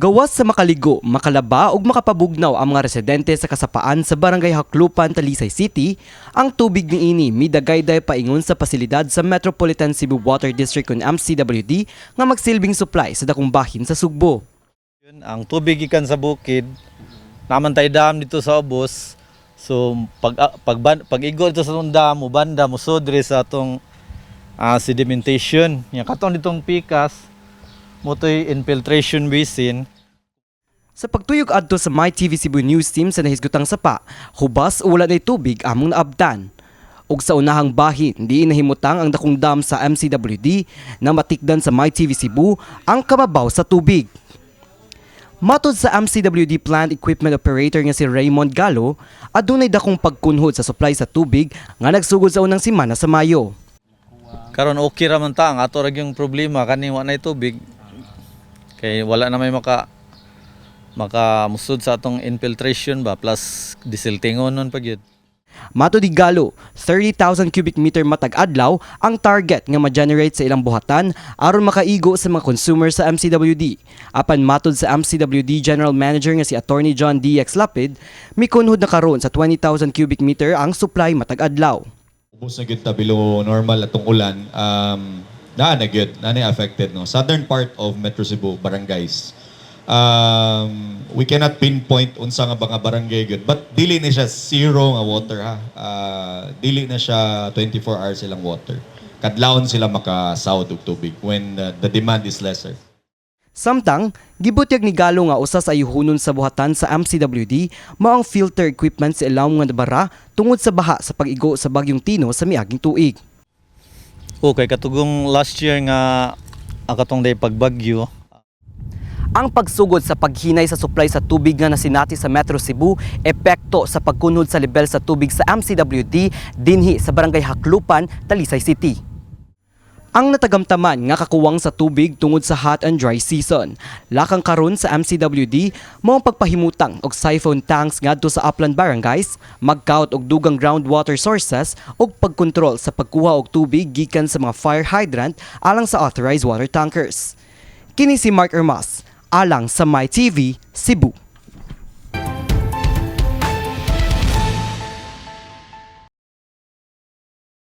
Gawas sa makaligo, makalaba ug makapabugnaw ang mga residente sa kasapaan sa Barangay Jaclupan, Talisay City, ang tubig niini midagayday paingon sa pasilidad sa Metropolitan Cebu Water District kon MCWD nga magsilbing supply sa dakong bahin sa Sugbo. Yun, ang tubig gikan sa bukid, naman tay dam dito sa ubos. So pag igo dito sa atong dam, mubanda musod diri sa atong sedimentation. Nya katong ditong pikas motoy infiltration basin. Sa pagtuyok adto sa MyTV Cebu News Team sa nahisgutang sapa, hubas o wala na'y tubig among naabtan. Ug sa unahang bahin, di nahimutang ang dakong dam sa MCWD na matikdan sa MyTV Cebu ang kamabaw sa tubig. Matod sa MCWD Plant Equipment Operator nga si Raymond Galo, adunay dakong pagkunhod sa supply sa tubig nga nagsugod sa unang semana sa Mayo. Karon okay ra man ta, ang ato ra gyung problema kani wa nay tubig. Kay wala na may maka musod sa atong infiltration ba, plus disiltingon nun pa gyud. Matod ni Galo, 30,000 cubic meter matag adlaw ang target nga ma-generate sa ilang buhatan aron makaigo sa mga consumer sa MCWD. Apan matod sa MCWD General Manager nga si Attorney John DX Lapid, mikunhod na karon sa 20,000 cubic meter ang supply matag adlaw. Ubos na gyud ta below normal atong ulan. Naa na gyud, naa na affected, no. Southern part of Metro Cebu barangays. We cannot pinpoint unsa nga mga barangay gyud, but dili na siya zero nga water ha. Dili na siya 24 hours silang water. Kadlawon sila makasawd og tubig when the demand is lesser. Samtang, gibutyag ni Galo nga usa sa ayuhonon sa buhatan sa MCWD mao ang filter equipment sa ilawom nga nabara tungod sa baha sa pag-igo sa bagyong Tino sa miaging tuig. Okay, katugong last year nga ang katong day pagbagyo. Ang pagsugod sa paghinay sa supply sa tubig nga nasinati sa Metro Cebu, epekto sa pagkunhod sa level sa tubig sa MCWD dinhi sa Barangay Jaclupan, Talisay City. Ang natagamtaman nga kakuwang sa tubig tungod sa hot and dry season. Lakang karon sa MCWD mao ang pagpahimutang og siphon tanks ngadto sa upland barangays, magkaut og dugang groundwater sources ug pagkontrol sa pagkuha og tubig gikan sa mga fire hydrant alang sa authorized water tankers. Kini si Mark Ermas, alang sa MyTV, Cebu.